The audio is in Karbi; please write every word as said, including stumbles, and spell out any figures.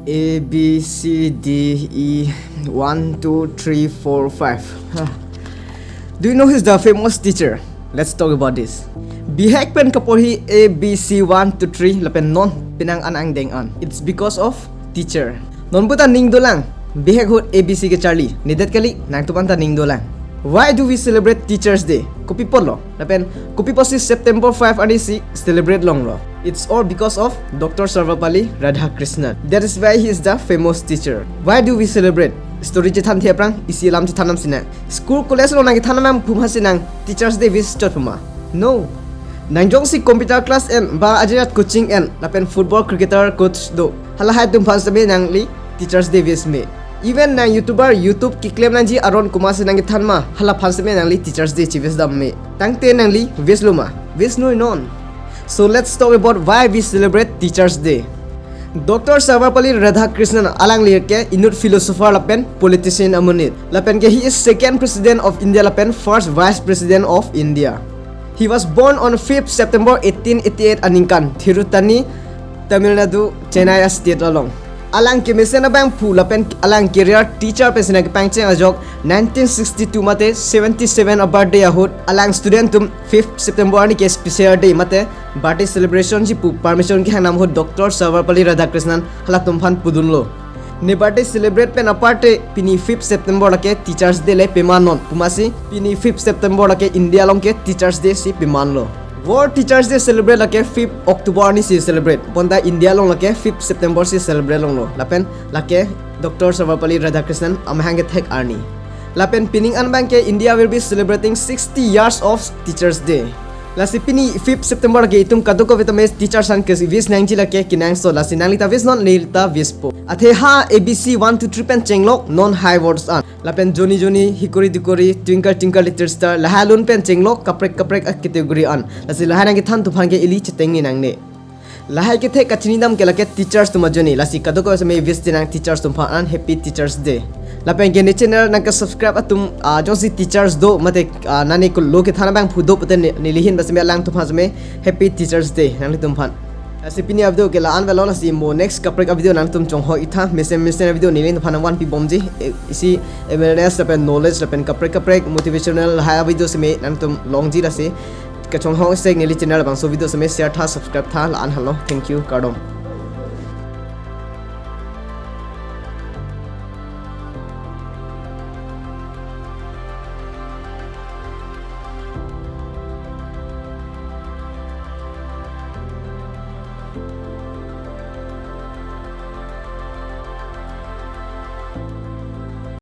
A, B, C, D, E, one, two, three, four, five. Huh. Do you know who is the famous teacher? Let's talk about this. Bihek pen kaporhi A B C one to three lapen non penang an angdeng an. It's because of teacher. Non puta ning dolang. Bihek ahut A B C kecharli. Nedet kali, nangtum an ta ning dolang. Why do we celebrate Teachers' Day? Kopi apotlo? Lapen kopi apotsi September five arnisi celebrate longlo? It's all because of Doctor Sarvepalli Radhakrishnan. That is why he is the famous teacher. Why do we celebrate? Story chethan the aphrang isi alam chethan nam sinang. School college along nangkethan nam pu ma sinang Teachers' Day wish chot pu ma? No. Nang jongsi computer class en, ba ajat coaching en, lapen football cricketer coach do, halahai atum aphan sitame nangli Teachers' Day wish me. Even nang YouTuber YouTube keklem nangji aron komatsi nangkethan ma, hala aphan sitame nangli Teachers' Day chewish dam me. Tangte nangli wish lo ma? Wish noi non. So let's talk about why we celebrate Teachers' Day. Doctor Sarvepalli Radhakrishnan alangli ke inut philosopher lapen politician amonit. Lapen ke he is second president of India lapen first vice president of India. He was born on fifth September eighteen eighty-eight aningkan, Tirutani, Tamil Nadu, Chennai a state along. Alang kemesen abangphu lapen alang career teacher pensi nangkepangcheng ajok nineteen sixty-two mate seventy-seven a birthday ahut alang student atum fifth September arni ke special day mate birthday celebration ji pu permission kehang nam ahut Doctor Sarvepalli Radhakrishnan halatum aphan pudunlo. Ne birthday celebrate pen aparte pini fifth September lake Teachers' Day le peman non pu ma si pini fifth September lake India along ke Teachers' Day si pemanlo. World Teachers' Day celebrate lake fifth October arnisi celebrate. Bonta India along lake fifth September si celebrate longlo. Lapen lake Doctor Sarvepalli Radhakrishnan amahang kethek arni. Lapen pining an abang ke India will be celebrating sixty years of Teachers' Day. Lasi pini fifth September lake itum kadokave tame teachers aphan ke wish nangji lake kenangsot, lasi nangli ta wish non, neli ta wish po. Athe ha A B C one to three pen chenglok non high words an. Lapen Johnny Johnny, Hickory Dickory, Twinkle Twinkle Little Star, lahai alun pen chenglok kaprek kaprek a category an. Lasi lahai nangkethan atum aphan ke ili chetengni nangne. Lahai kethek kachini dam ke lake teachers atum ajoine. Lasi kadokave sitame wish chenang teachers atum aphan an, Happy Teachers' Day. Lapen ke ne channel nangke subscribe atum, ah, jongsi teachers do mate, ah, nani kolo kethan abangphu do pute ne, neli ahin pen sitame alangtum aphan sitame Happy Teachers' Day nanglitum aphan. Lasi pini a video ke la-an avelo, lasi mo next kaprek a video nangtum chonghoi-ik tha, mesen mesen a video neli nangtum aphan nangvanpi bomji, eh, isi awareness lapen knowledge lapen kaprek kaprek motivational lahai a video sitame nangtum longji, lasi kachonghoi-ik sek neli channel labangso video sitame share tha, subscribe tha, la-an halo. Thank you, kardom.